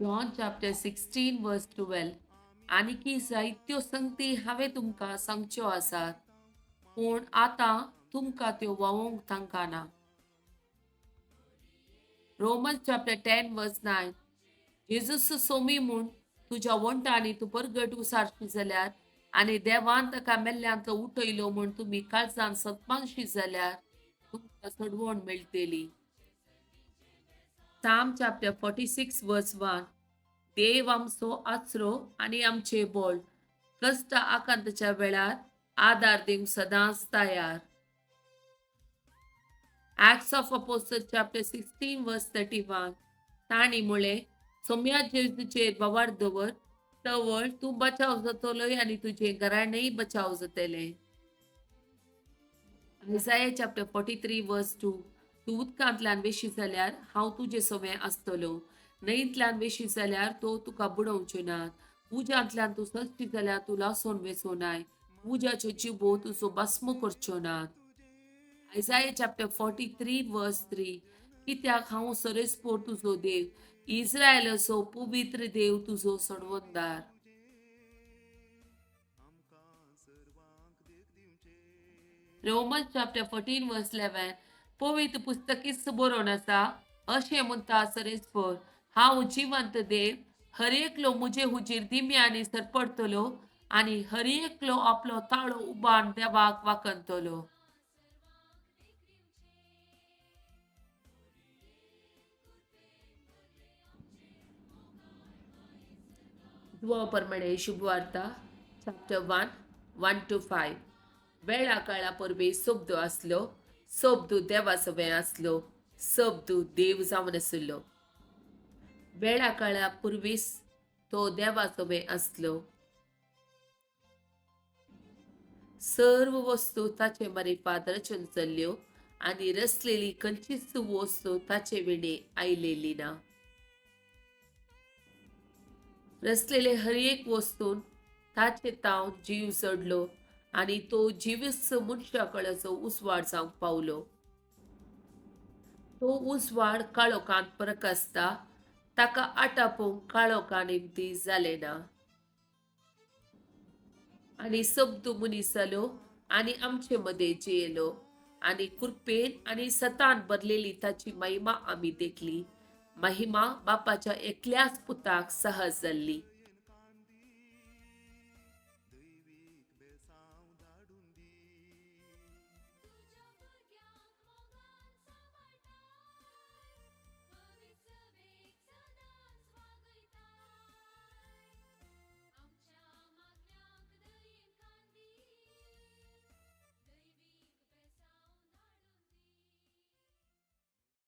John chapter 16 verse 12. आनीकी जायत्यो संगती हांवें तुमकां सांगच्यो आसात, पूण आतां तुमकां त्यो व्हांवोंक तांकां ना. Romans chapter 10 verse 9. Jesus Somi म्हूण तुज्या वण्टांनी तूं परगट उसारशी जाल्यार आनी देवान ताका मेल्ल्यांतलो उठयलो म्हूण तुमी काळजान सतमानशी जाल्यार तुमकां सोडवण मेळटली. Psalm chapter 46 verse 1. देव आमचो आचरो आनी आमचे बोळ, कश्ट आकांताच्या वेळार आदार दिवंक सदांच तयार. Acts of Apostle chapter 16 verse 31. तांणी म्हळें, सोम्या जेजूचेर भावार्थ दवर, तवळ तूं बचाव जातलोय आनी तुजें घराणेंय बचाव जातलें. Isaiah chapter 43 verse 2. तूं उदकांतल्यान वेशी जाल्यार हांव तुजे सवें आसतलो, न्हंयतल्यान वेशी जाल्यार तो तुका बुडोवच्यो नात, उज्यांतल्यान तूं सजती जाल्यार तूं लासून वेचो नाय, उज्याच्यो जिबो तुजो भस्म करच्यो नात. Isaiah chapter 43 verse 3. कित्याक हांव सरेस्पोर तुजो देव, इस्रायलाचो पवित्र देव तुजो सोडवणदार. Romans chapter 14 verse 11. पवित्र पुस्तकीच बरोवन आसा, अशें म्हणटा सरेस्पोर, हांव जिवंत देव, हर एकलो म्हजे हुजीर दिम्यांनी सरपडटलो आनी हर एकलो आपलो ताळो उबान देवाक वाकणतलो. दुवा प्रमाणे शुभवार्ता चॅप्टर 1 1 to 5. वेळा काळा परबे शब्द आसलो, शब्द देवा सवें आसलो, शब्द देव जावन आशिल्लो. वेळा काळा पुर्वीस तो देवा सवें आसलो. सर्व वस्तू ताचे मारिफात रचून चल्ल्यो आनी रचलेली खंयचीच वस्तू ताचे विणे आयलेली ना. रचलेले हर एक वस्तून ताचे ताव जीव चडलो आनी तो जिवीस मनशा कळाचो उजवाड जावंक पावलो. तो उजवाड काळोखांत प्रकासता, ताका आटापोवंक काळोखा निमती जालें ना. आनी शब्द मनीस जालो आनी आमचे मदें जियेलो आनी कृपेन आनी सतान भरलेली ताची महिमा आमी देखली, महिमा बापाच्या एकल्याच पुताक सहज जाल्ली.